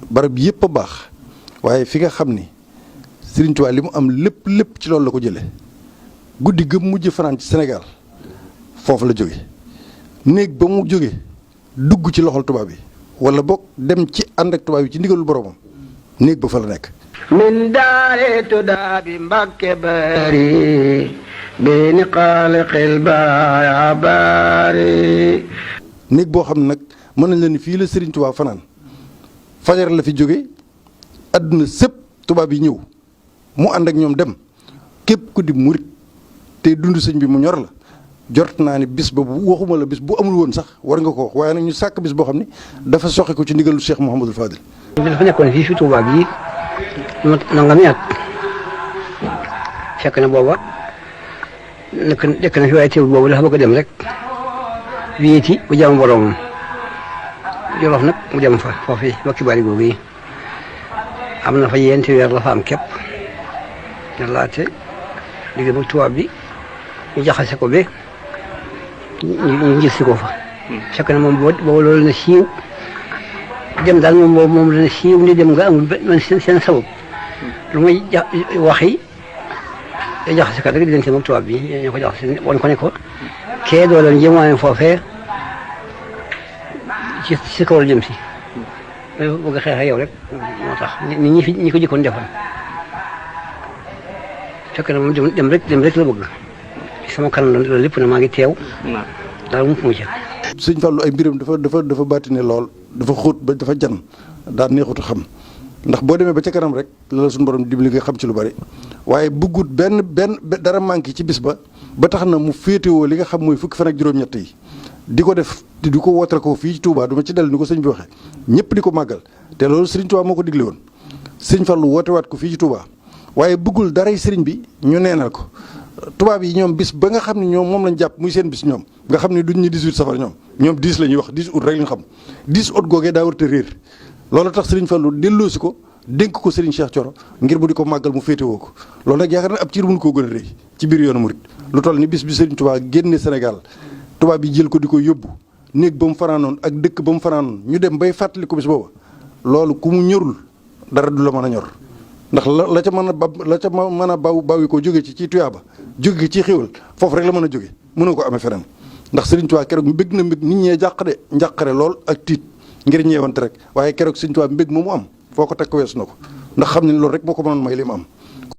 barab yëpp a baax waaye fi nga xam ni Serigne Touba li mu am lépp ci loolu la ko jëlee guddi gëm mujj fanaan ci Sénégal foofu la jóge néeg ba mu jóge dugg ci loxol tubaab bi wala boog dem ci ànd ak tubaab bi ci ndigalul boromam néeg ba fa la nekk. min daare tudaa bi Mbàkke bari bi ni xaaliqil baaya bari. néeg boo xam ne nag mën nañ la ni fii la Serigne Touba fanaan fajar la fi jóge àdduna sëpp tubaab yi ñëw mu ànd ak ñoom dem képp ku di murit te dund sëñ bi mu ñor la jort naa ni bis ba bu waxuma la bis bu amul woon sax war nga ko wax waaye nag ñu sàkk bis boo xam ni dafa soxe ko ci ndigalu Cheikh Mouhamadul Fadil. dafa nekkoon fii fi Touba bii nangami at fekk na booba nekk na fi waaye teewul boobu dafa bëgg a dem rek wéeti bu jàmm boromam Jolof nag mu dem fa foofu Mbàkke Bari googu yi am na fa yenti weer la fa am képp nga laate liggéey ba tubaab bi ñu jaxase ko ba ñu gis ko fa fekk na moom boobu loolu na siiw dem daal moom dana siiw ni dem nga amul man seen sabab lu muy waxi jaxase ko rek di leen seen moom tubaab bi ñu ko jaxase woon ko ne ko kee doo leen jëmwaane foofee ci kaw la jëm si bëgg a xeex ak yow rek moo tax ñi ko jëkkoon defal fekk na moom dem rek la bëgg sama kanam loolu lépp na maa ngi teew daal mu ca Sëñ Fallu ay mbiram dafa bàttine lool dafa xóot ba dafa jan daa neexut a xam ndax boo demee ba ca kanam rek la suñu borom dimbali nga xam ci lu bari waaye bëggut benn dara manqué ci bis ba tax na mu féetewoo li nga xam mooy fukki fan ak juróom-ñett yi di ko def di ko wootal ko fii ci Touba duma ci dellu ni ko sëñ bi waxee ñëpp di ko màggal te loolu Serigne Touba moo ko digle woon Sëñ Fallu wootewaat ko fii ci Touba waaye bëggul daray sëriñ bi ñu neenal ko tubaab yi ñoom bis ba nga xam ne ñoom moom lañ jàpp muy seen bis ñoom nga xam ne duñ ñu 18 safar ñoom 10 la ñuy wax 10 août rek lañ xam 10 août googee daa war a réer loolu tax Serigne Fallu delloosi ko dénk ko Serigne Cheikh Thioro ngir bu di ko màggal mu féetewoo ko loolu nag yaakaar na ab ciir mënu koo gën a rëy ci biir yoonu murit lu toll ni bis bi Serigne Touba génne Sénégal tubaab yi jël ko di ko yóbbu néeg ba mu fanaanoon ak dëkk ba mu fanaanoon ñu dem bay fàttali ko bis booba loolu ku mu ñorul dara du la mën a ñor ndax la ca mën a bawi ko jóge ci tuyaaba jóge ci xéwal foofu rek la mën a jóge mënoo ko amee feneen ndax Serigne Touba keroog mbég na mbég nit ñee njàqare lool ak tiit ngir ñeewante rek waaye keroog Serigne Touba mbég moomu am foo ko teg ko weesu na ko ndax xam ne loolu rek moo ko mënoon may li mu am